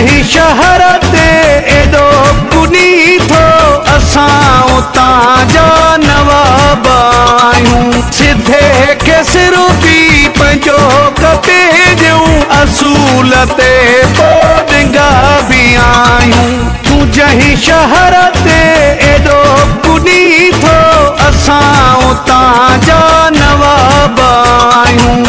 जंहिं शहर ते एॾो कुनी थो, असां उतां जा नवाब आहियूं। सिधे खे सिर बि पंहिंजो कपे ॾियूं, असूल ते पोइ ॾिंगा बि आहियूं। तूं जंहिं शहर ते एॾो कुनी थो, असां उतां जा नवाब आहियूं।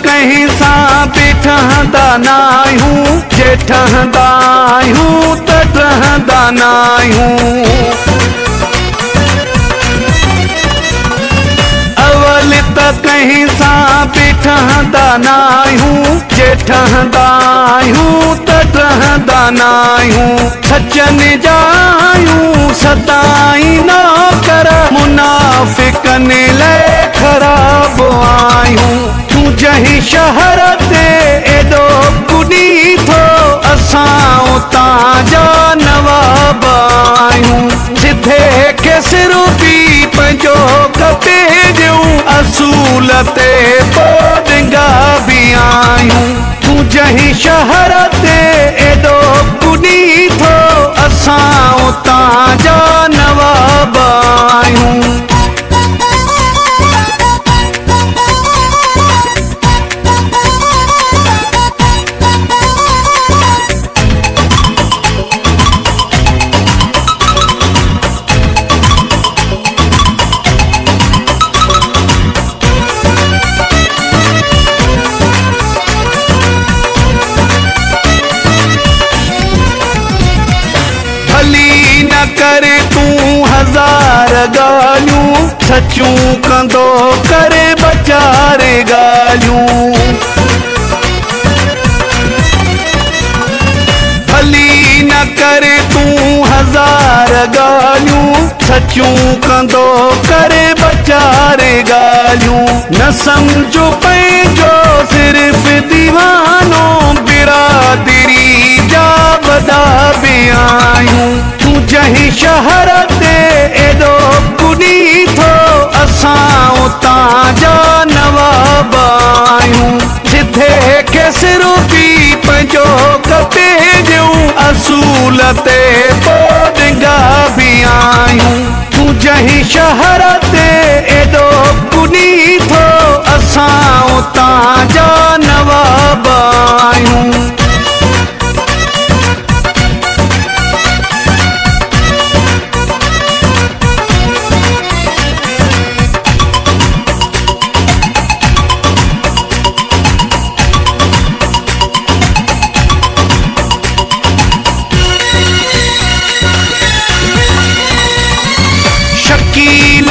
कहीं सां बि ठहंदा न आहियूं, जे ठहंदा आहियूं त ठहंदा न आहियूं। अवल त कहीं सां बि ठहंदा न आहियूं, जे ठहंदा आहियूं त ठहंदा न आहियूं। सचनि जा आहियूं सदाई नौकर, मुनाफ़िकनि लाइ ख़राब आहियूं। तूं जंहिं शहर ते एॾो कुनी थो, असां उतां जा नवाब आहियूं। सिधे खे सिर बि पंहिंजो कपे ॾियूं, असूल ते पोइ ॾिंगा बि आहियूं। तूं जंहिं शहर ते एॾो कुनी थो, असां उतां जा नवाब आहियूं। करे तूं हज़ार ॻाल्हियूं, सचूं कंदो करे ॿ चारि ॻाल्हियूं। भली न करे तूं हज़ार ॻाल्हियूं, सचूं कंदो करे ॿ चारि ॻाल्हियूं। न सम्झो पंहिंजो सिर्फ़ दीवानो, बिरादरी जा वॾा बि आहियूं। तूं जंहिं शहर ते एॾो कुनी थो, असां उतां जा नवाब आहियूं। सिधे खे सिर बि पंहिंजो कपे ॾियूं, असूल ते पोइ ॾिंगा बि आहियूं। तूं जंहिं शहर ते एॾो कुनी थो, असां उतां जा नवाब आहियूं। शकील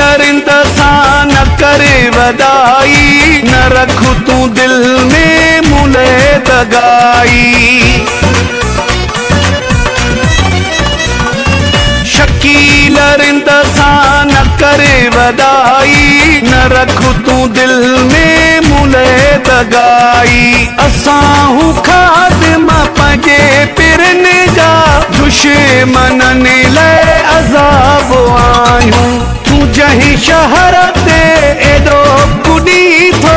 सां न करे वॾाई, न रख तूं दिल में मुले दगाई। शकील सां न करे वॾाई, न रख तूं दिल में मुले दगाई। असां खादिम पंहिंजे पिरनि जा, दुश्मननि लाइ अज़ाब आहियूं। तूं जंहिं शहर ते एॾो कुनी थो,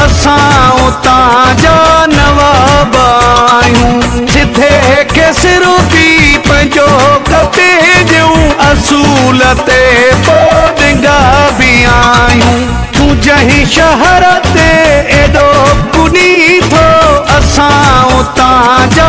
असां उतां जा नवाब आहियूं। सिधे खे सिर बि पंहिंजो कपे ॾियूं, असूल ते पोइ ॾिंगा बि आहियूं। तूं जंहिं शहर ते एॾो कुनी थो, असां उतां जा